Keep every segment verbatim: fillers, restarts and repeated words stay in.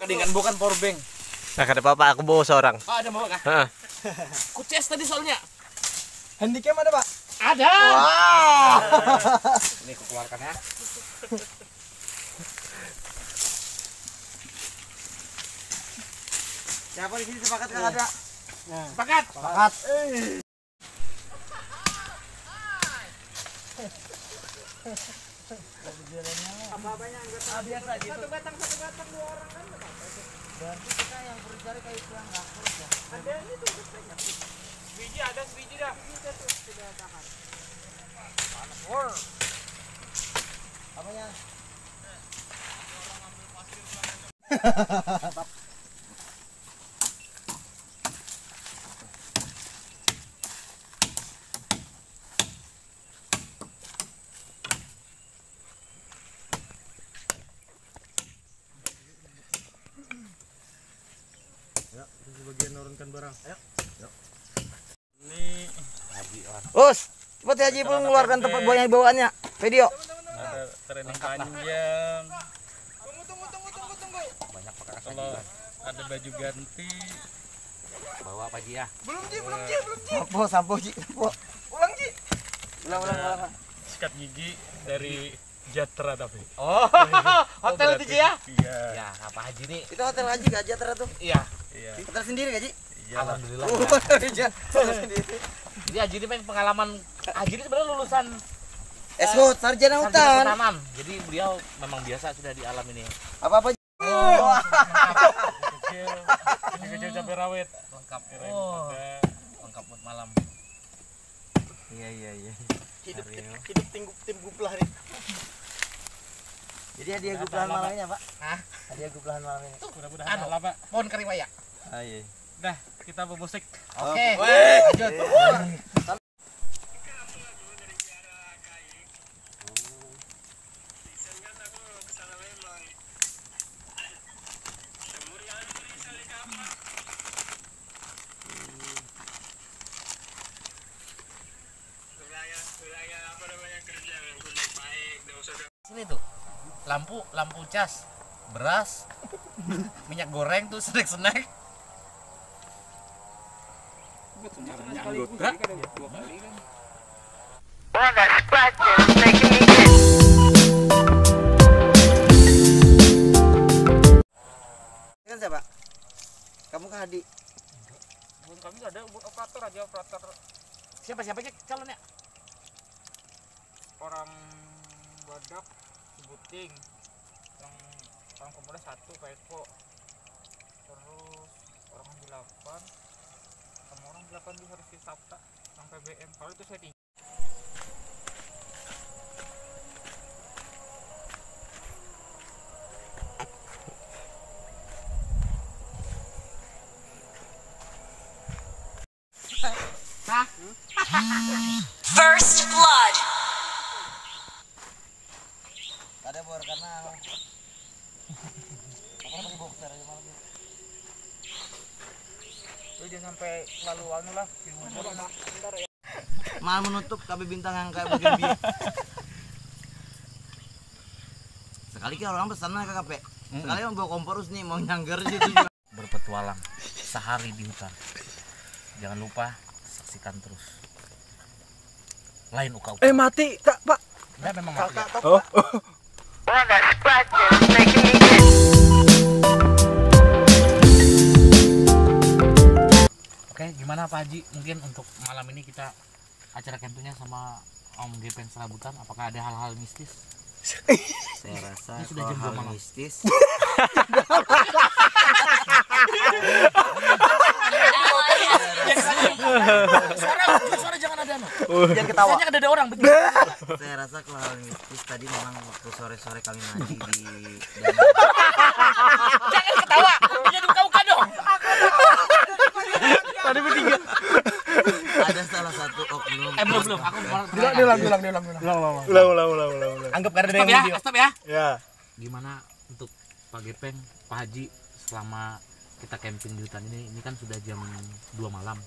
Kadingan bukan power bank. Nah, kada apa-apa, aku bawa seorang. Oh, ada bawa kah? Heeh. Kuces tadi soalnya. Handycam ada, Pak? Ada. Ini aku keluarkan ya. Siapa di sini sepakat kah ada? Sepakat. Sepakat. Apa-apanya anggota. Ah, biasa gitu. Satu batang, satu batang, dua orang kan nggak apa-apa sih. Berarti kita yang perlu cari kayu silang, nggak perlu ya. Ada ini tuh, udah banyak. Biji ada sebiji dah. Biji ada tuh, sudah tahan. Panas, wor. Apanya? Ya, kita sebagian nurunkan barang. Ayo. Ini Haji lah. Us, cepat ya Haji, Pul, ngeluarkan tempat buahnya bawaannya. Video. Ada training panjang. Tunggu, tunggu, tunggu, tunggu, tunggu. Banyak pakai. Kalau ada baju ganti, bawa apa Ji ya? Belum Ji, belum Ji, belum Ji. Sampo, sampo Ji, sampo. Ulang Ji. Ulang, ulang, ulang. Sikat gigi dari Jatra tapi. Oh, hotel itu Ji ya? Iya. Ya, apa Haji nih? Itu hotel Haji gak Jatra tuh? Iya. Iya. Hotel sendiri gak Ji? Iya. Alhamdulillah. Oh, hotel sendiri. Jadi Haji ini pengen pengalaman. Haji ini sebenarnya lulusan Eshut, sarjana hutan. Sarjana kehutanan. Jadi beliau memang biasa sudah di alam ini. Apa-apa. Oh, lengkap. Kecil, kecil cabai rawit. Lengkap. Keren. Oh, ada. Lengkap buat malam. Iya, iya, iya. Hidup, hidup tim, tim guplah nih. Jadi hadiah guplah malam ini apa? Hah? Hadiah guplah malam ini. Tuh, mudah-mudahan anu, lah, Pak. Pohon kariwaya. Ah, iya. Dah, kita bebusik. Oke. Lanjut. Sini tuh. Lampu, lampu cas, beras, minyak goreng tuh, snack-snack. Anggota. Kan siapa? Kamu kah Hadi? Bukan, kami ada buat operator aja, operator. Siapa, siapa aja calonnya? Orang Badak sebuting, yang orang Kompoda satu, Pak Eko, terus orang delapan, sama orang delapan di harus di Sapta, orang P B M. Kalau itu saya tinggi. First blood. Kada bor karena apa pakai boxer aja malam ini. Lu jangan sampai lalu anu lah. Mal menutup K B Bintang yang kayak bagian biar. Sekali kan orang pesan lah K K P. Sekali orang bawa kompor terus nih mau nyanggar gitu. Berpetualang sehari di hutan. Jangan lupa saksikan terus. Lain uka-uka. Eh, mati, Kak, Pak. Enggak, memang mati. Kak, Kak, Kak. Oh. Oke, gimana Pak Haji? Mungkin untuk malam ini kita acara campingnya sama Om Gepeng Serabutan, apakah ada hal-hal mistis? Saya rasa ini sudah jam dua malam. Mistis. Suara, suara jangan ada, no. Jangan ketawa. Biasanya ada, ada orang begitu. Saya rasa kalau hal mistis tadi memang waktu sore-sore kami mandi di danau. Jangan ketawa. Jadi buka-buka dong. Tadi bertiga. Ada salah satu oknum. Eh, belum, belum. Aku mau. Diulang, diulang, diulang, diulang, diulang. Ulang, ulang, ulang. Ulang, ulang, ulang, ulang, ulang. Anggap kada ada yang video. Stop ya, stop ya. Ya. Gimana untuk Pak Gepeng, Pak Haji, selama kita camping di hutan ini, ini kan sudah jam dua malam.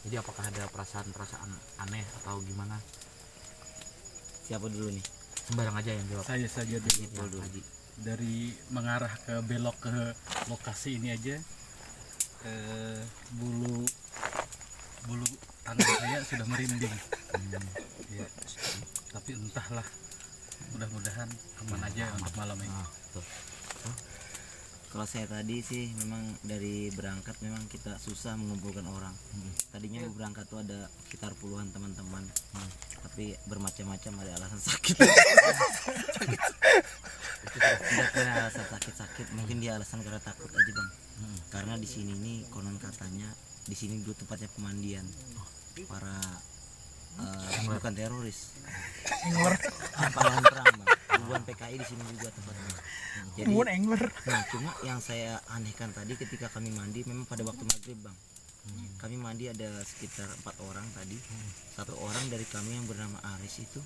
Jadi apakah ada perasaan-perasaan aneh atau gimana? Siapa dulu nih? Sembarang aja yang jawab. Saya saja dulu. Haji. Ya, dulu. Haji. Dari mengarah ke belok ke lokasi ini aja, eh, bulu bulu tangan saya sudah merinding. Ya. Tapi entahlah, mudah-mudahan aman aja untuk malam ini. Kalau saya tadi sih memang dari berangkat memang kita susah mengumpulkan orang. Tadinya mau berangkat tuh ada sekitar puluhan teman-teman. Tapi bermacam-macam, ada alasan sakit. Tidak ada alasan sakit-sakit, mungkin dia alasan karena takut aja, Bang. Karena di sini nih konon katanya di sini dulu tempatnya pemandian para eh, bukan teroris. Pahlawan perang, Bang. Bubuhan P K I di sini juga tempatnya. Jadi, Bukan angler. Nah, cuma yang saya anehkan tadi ketika kami mandi memang pada waktu maghrib, Bang. Kami mandi ada sekitar empat orang tadi. Satu orang dari kami yang bernama Aris itu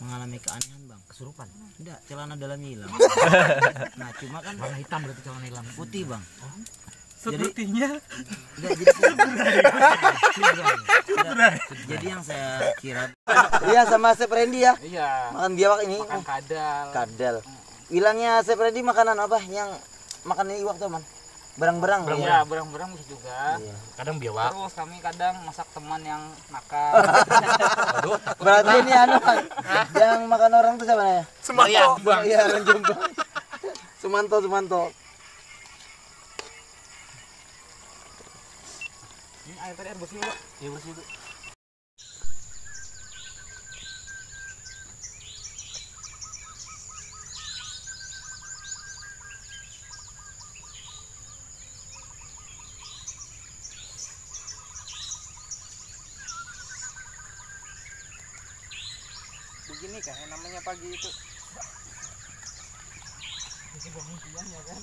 mengalami keanehan, Bang. Kesurupan. Enggak, celana dalamnya hilang. Nah, cuma kan Warna hitam berarti celana hilang. Putih, Bang. Sepertinya Enggak, jadi Enggak. Jadi yang saya kira Iya, sama Chef Randy ya. Iya, Makan biawak ini. Makan kadal. Kadal. Bilangnya Chef Randy makanan apa yang makan iwak tuh, Man? Berang-berang. Ya, berang-berang bisa juga. Iya. Kadang biawak. Terus kami kadang masak teman yang nakal. Berarti ini anu, Man. Yang makan orang tuh siapa namanya? Semayang, Bang. Iya, orang Jombang. Sumanto, Sumanto. Ini air tadi air bersih, Pak. Air bersih, Bu. Begini kah yang namanya pagi itu? Mesti bangun siang ya kan?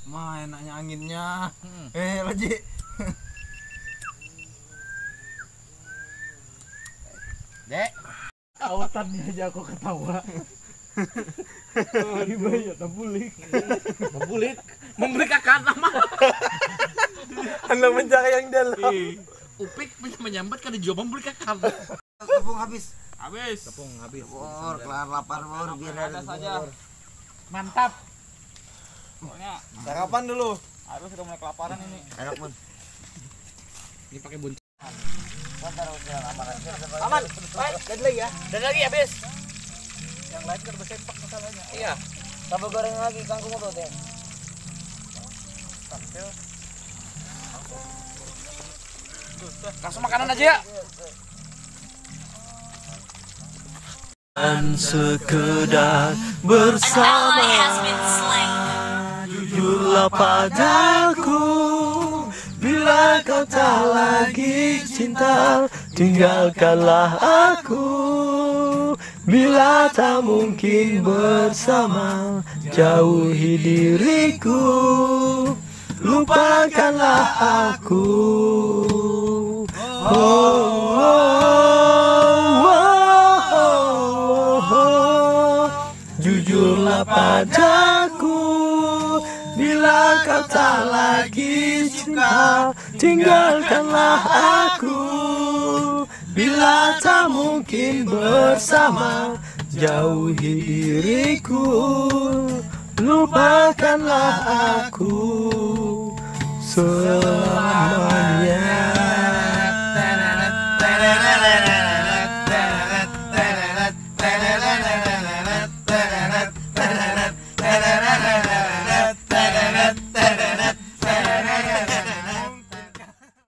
Mah enaknya anginnya. Eh, Haji. Dek. Autannya aja aku ketawa. Gimana ya, tabulik. Membulik. Membeli kakan apa? Anda mencari yang dalam. Upik menyambat kada jawab membeli kakan. Tepung habis. Habis. Tepung habis. Bor, kelar lapar, Bor, biar ada saja. Bor. Mantap. Pokoknya Sarapan dulu. harus sudah mulai kelaparan ini. Enak pun. Ini pakai bunci. Bentar, udah aman aja. Aman. Baik, jadi lagi ya. Dan lagi habis. Yang lain kan bersempak masalahnya. Iya. Tambah goreng lagi kangkung apa, Teh? Langsung makanan aja ya. Dan sekedar bersama. Jujurlah padaku, bila kau tak lagi cinta, tinggalkanlah aku. Bila tak mungkin bersama, jauhi diriku, lupakanlah aku. Oh, oh, oh, oh, oh. Jujur kau tak lagi cinta, tinggalkanlah aku. Bila tak mungkin bersama, jauhi diriku, lupakanlah aku selamanya.